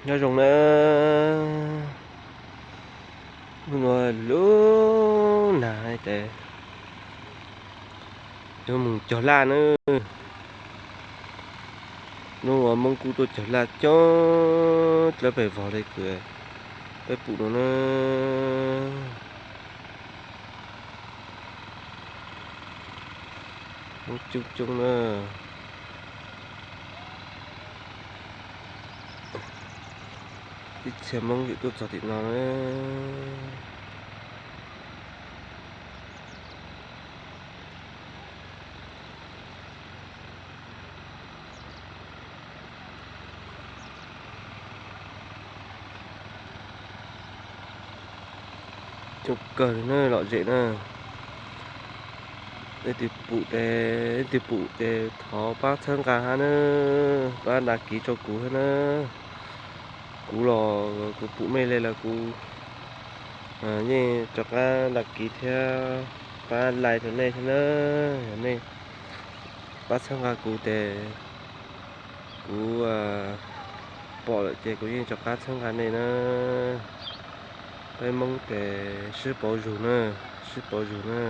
Nyob zoo na, hnub no lub nag ces yuav mus cog laj na. Hnub no Hmoob kuj tuaj cog laj coob dlawb pes vog li kws peb pum no na. Hmoob coob coob na. Ib txhia Hmoob tseem tuaj txog tim no na. Coob kawg li na, lom zem na. Leej twg pum ces, leej twg pum ces thov pab txhawb nqa hab na, pab đăng ký rau kuv hab na. Kuv los kuv pum mej le los kuv yeej rov qab đăng ký thiab pab like rau nej thiab na. Yog nej pab txhawb nqa kuv ces kuv pom lawm ces kuv yeej rov qab txhawb nqa nej na. Peb Hmoob ces sib pauv zug na, sib pauv zug na,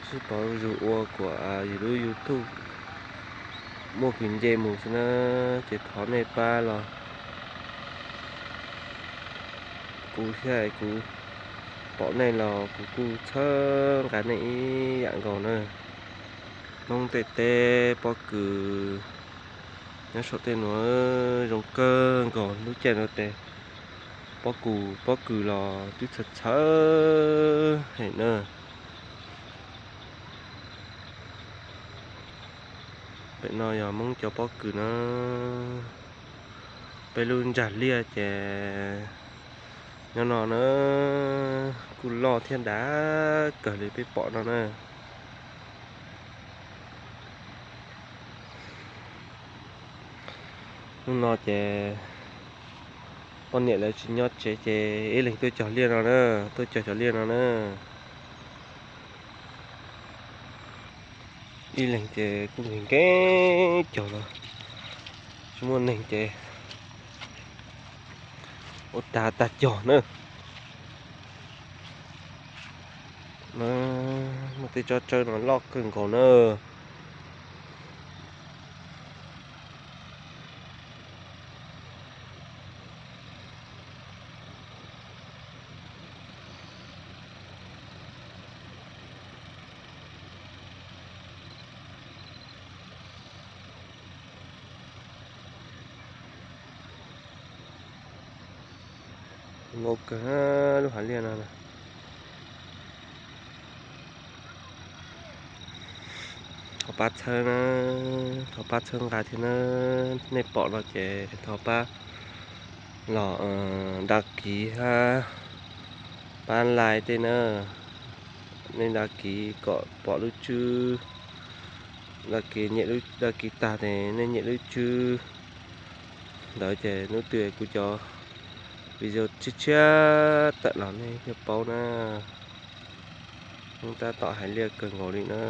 sib pauv zug ua kuas yus lub YouTube muaj kws nce mus xwb na. Ces thov nej pab los kuv thiab kuv pom nej los kuv kuj txhawb nqa nej ib yam nkaus na. Hmoob tej teb pob kws nyob saum tej nuav zoo kawg nkaus, lub caij no tes pob kws, pob kws los twb txhawv txhawv heev na. Pem no yog Hmoob cov pob kws na. Peb lub ntsag liaj ces nyob no na, kuj loj thiab dav kawg li peb pom no na. Hnub no ces poj niam lawv tsis nyob tsev ces ib leeg tuaj cog liaj no na, tuaj cog cov liaj no na. Ib leeg ces kuj nkees nkees cog los tsis muaj neeg ces ua tag tag cog na. Muaj tej tsob tsawb no loj kawg nkaus na. Ngau kawg lub hav liaj no. Thov pab txhawb na, thov pab txhawb nqa thiab na. Nej pom no ces thov pab los đăng ký hab pab like tej na. Nej đăng ký kom pom lub tswb, đăng ký nyem, đăng ký tag ces nej nyem lub tswb ntawd ces hnub twg kuv cov video tshiab tshiab tawm los nej thiaj paub na. Hnub tab tom hais liaj kawg nkaus li na.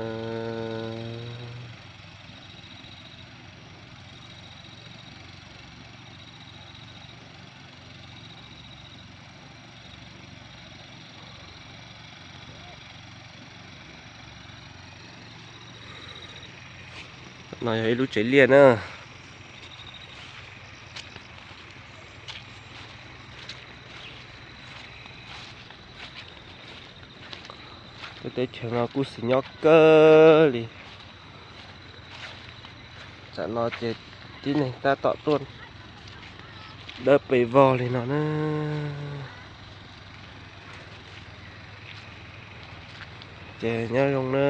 No yog ib lub tsev liaj na. Peb teb chaws no kuj xis nyob kawg li. Tsam no ces tib neeg tab tom tuaj dawb pes vog li no na. Ces nyob zoo na.